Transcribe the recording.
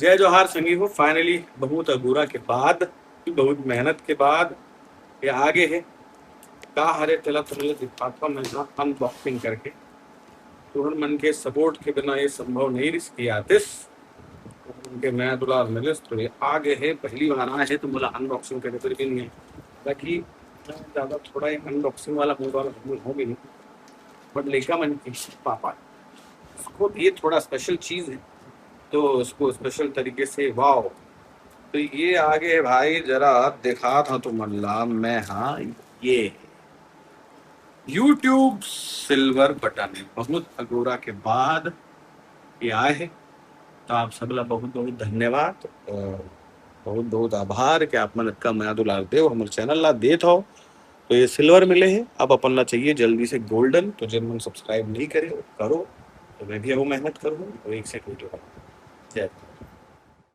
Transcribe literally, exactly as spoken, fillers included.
जय जोहार संगी हो, finally बहुत अगोरा के बाद, बहुत मेहनत के बाद ये आ गे हे। का हरे तेला तुमन ल दिखाथंव मैं अनबॉक्सिंग करके। तुहर मन के सपोर्ट के बिना ये संभव नहीं रिहिस कि आतिस। उनके मैं दुलार मिलिस तो ये आ गे हे। पहली बार आए हे तो मोला अनबॉक्सिंग करे बर भी नहीं हे। हालांकि मैं ज्यादा थोड़ा एक अनबॉक्सिंग वाला मूड वाला हूँ भी नहीं, बट लइका मन के पापा, उसको ये थोड़ा स्पेशल चीज है तो उसको स्पेशल तरीके से, वाओ। तो ये आ गे भाई, जरा दिखाथंव तुमन ला मैं। हाँ, ये YouTube सिल्वर बटन हे, बहुत अगोरा के बाद ये आए हे। तो आप सब ला बहुत बहुत धन्यवाद और बहुत बहुत आभार कि आप मन अतका मया दुलार देव, हमर चैनल ला देत हव। तो ये सिल्वर मिले हे, अब अपन ला चाहिए जल्दी से गोल्डन। तो जेन मन सब्सक्राइब नहीं करे, करो। तो मैं भी अब मेहनत करूँ और एक से एक वीडियो बनाऊँ। जय हिंद।